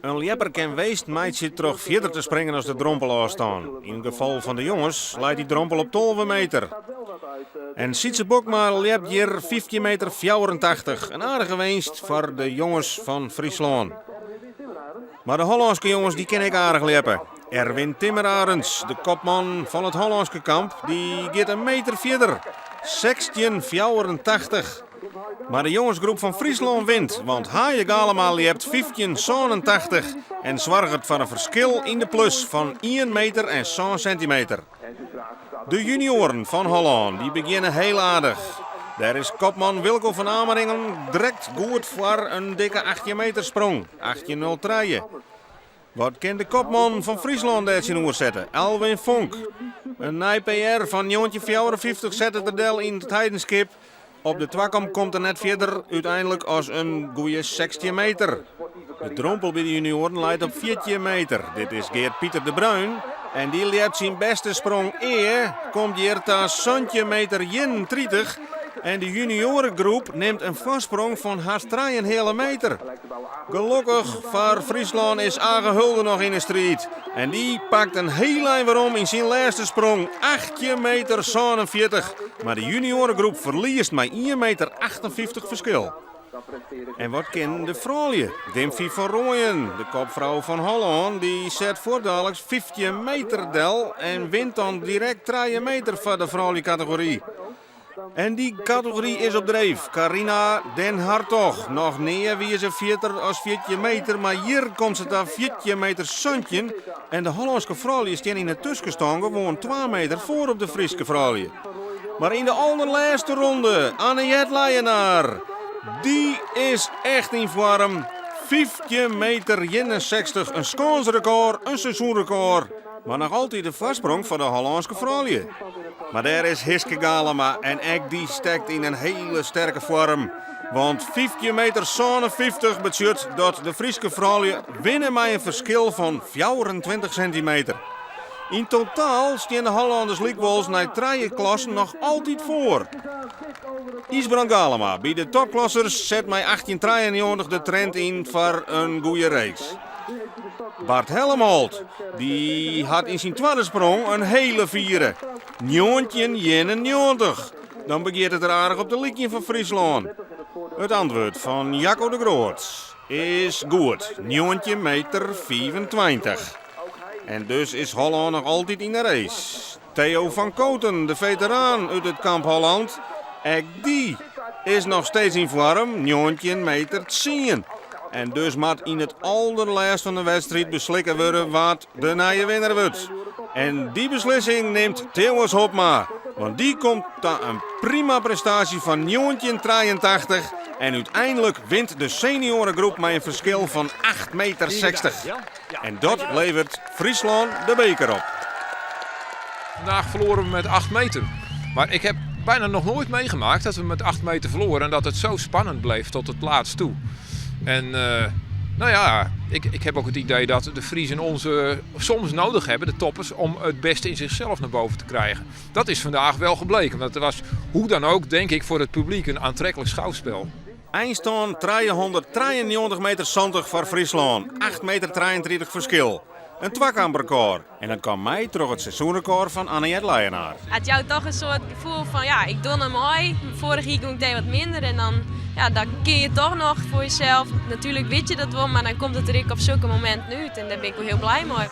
In ljepper kin winst meitsje troch fierder te springen as de drompelôfstân. Yn it gefal fan de jonges leit dy drompel op 12 meter. En Sytse Bokma ljept hjir 15 meter 84, in aardige winst foar de jonges fan Fryslân. Mar de Hollânske jonges dy kinne ek aardich ljeppe. Erwin Timmerarends, de kopman fan it Hollânske kamp, dy giet in meter fierder, 16,84. Mar de jongesgroep fan Fryslân wint, want Haye Galema ljept 15,87 en soarget foar in ferskil yn de plus fan ien meter en sân sentimeter. De junioaren fan Hollân dy begjinne heel aardich. Dêr is kopman Wilco van Ameringen drekt goed foar in dikke 18 meter sprong, 18,03. Wat kin de kopman fan Fryslân dêr tsjinoer sette? Alwin Fonk. In nij PR fan 1954 sette er del yn It Heidenskip. Op de twakamp komt er net fierder úteinlik as in goeie 16 meter. De drompel by de junioaren leit op 14 meter. Dit is Geert Pieter de Bruin en dy ljept syn bêste sprong ea, komt hjir ta 17 meter 31 en de junioaregroep nimt in foarsprong fan hast trijenheale meter. Gelokkich foar Fryslân is Age Hulder noch yn 'e striid en dy pakt in hiel ein werom yn syn lêste sprong, 18 meter 47. Mar de junioaregroep ferliest mei ien meter 58 ferskil. En wat kin de froulju? Dimphy van Rooijen, de kopfrou fan Hollân, dy set fuortdaliks 15 meter del en wint dan direkt trije meter foar de frouljukategory. En dy kategory is op dreef. Carina den Hartog. Noch nea wie se fierder as 14 meter, mar hjir komt se ta 14 meter 17. En de Hollânske froulju stean yn 'e tuskenstân gewoan 2 meter foar op de Fryske froulju. Mar yn de alderlêste ronde, Annejet Leijenaar. Dy is echt yn foarm. 15 meter 61, in skânsrekôr, in seizoenrekôr. Mar noch altyd de foarsprong foar de Hollânske froulju. Mar dêr is Hiske Galema en ek dy stekt yn in hele sterke foarm. Want 15 meter 57 betsjut dat de Fryske froulju winne mei in ferskil fan 24 sintimeter. Yn totaal stean de Hollânders lykwols nei trije klassen noch altyd foar. Ysbrand Galema by de topklassers set mei 1893 de trend yn foar in goede race. Bart Helmholt, dy hat yn syn twadde sprong in hele fiere, 1991. Dan begjint it der aardich op te lykjen foar Fryslân. It antwurd fan Jacco de Groot is goed, 19 meter 25. En dus is Hollân noch altyd yn de race. Theo van Kooten, de feteraan út it kamp Holland, ek dy is noch steeds yn foarm, 19 meter 10. En dus moat yn it alderlêst fan de wedstriid beslikke wurde wa't de nije winner wurdt. En dy beslissing nimt Thewis Hobma, want dy komt ta in prima prestaasje fan 1983 en úteinlik wint de senioaregroep mei in ferskil fan 8 meter 60. En dat levert Fryslân de beker op. Vandaag verloren we met 8 meter. Maar ik heb bijna nog nooit meegemaakt dat we met 8 meter verloren en dat het zo spannend bleef tot het laatst toe. En uh, nou ja, ik, ik heb ook het idee dat de Friezen ons uh, soms nodig hebben, de toppers, om het beste in zichzelf naar boven te krijgen. Dat is vandaag wel gebleken. Want het was hoe dan ook, denk ik, voor het publiek een aantrekkelijk schouwspel. Einstân 393 meter 70 foar Fryslân, 8 meter 33 ferskil. In twakamprekôr en dat kaam mei troch it seizoenrekôr fan Annejet Leijenaar. Het jout toch in soart gefoel fan ja, ik doch noch mei. Foarich jier gie it even wat minder en dan, ja, dan kin je toch noch foar jesels. Natuerlik wit je dat wol, mar dan komt it der ek op sokke mominten út en dêr bin ik wol hiel blij mei.